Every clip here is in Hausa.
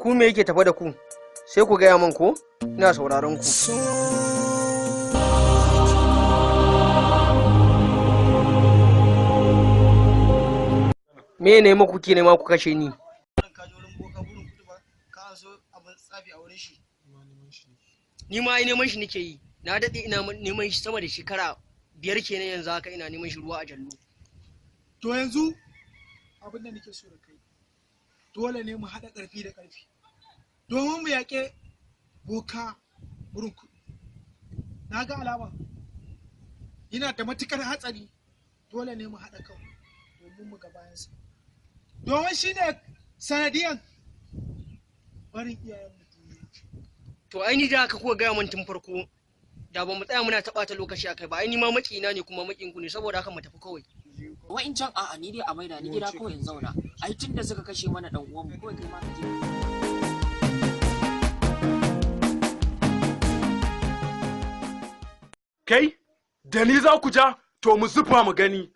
Ku me yake tafa da ku? Sai ku gaya min ko? Ina sauraron ku. Me ne muku kuke nema ku kashe ni? Ni ma ai neman shi nake yi. Na daɗe ina neman shi sama da shekara 5 kenan yanzu haka ina neman shi ruwa a jallo. To yanzu abin da nake so da kai, dole ne mu haɗa ƙarfi da ƙarfi domin mu yaƙe boka burin kuɗi. Na ga alama yana da matuƙar hatsari, dole ne mu haɗa kanmu domin mu ga bayansa, domin shi ne sanadiyan barin iyayenmu duniya. To ai ni da haka kuka gaya min tun farko da ba mu tsaya muna taɓa ta lokaci akai ba. Ai ni ma maƙina ne kuma maƙin ku ne, saboda haka mu tafi kawai. Wa'incan a'a, ni dai a maida ni gida kawai in zauna. Ai tun da suka kashe mana dan uwan mu kawai kai ma ka je. Kai, da ni za ku ja, to mu zufa mu gani.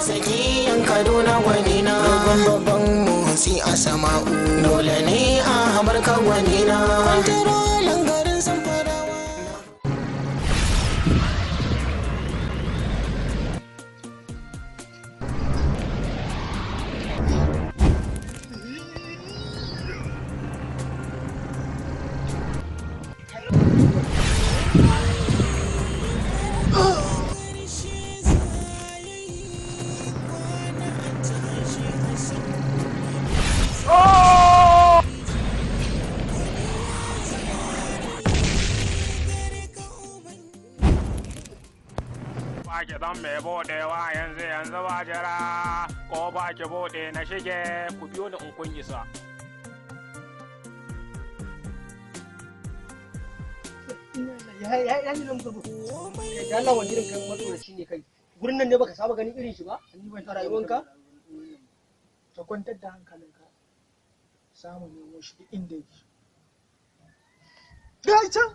Sakiyan Kaduna gwanina, babban babban motsi a sama'u, dole ne a habarka gwanina, kwantarolan garin Zamfarawa. Ba ki zan mai buɗewa yanzu yanzu ba jira ko ba ki buɗe na shige ku biyo ni in kun isa. Ya ni nan gurbu. Kai da Allah, wani irin kai matsoraci ne kai. Gurin nan ne baka saba ganin irin shi ba? A rayuwanka? Ka kwantar da hankalinka, samu nemo shi duk inda yake. Ga can.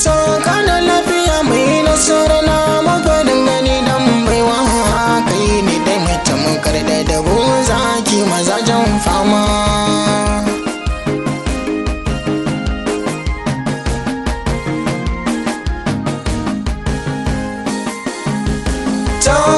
To kana lafiya mai nasara na mafarin gani dan baiwa, kai ne dai mai tamkar da dabo zaki mazajen fama. To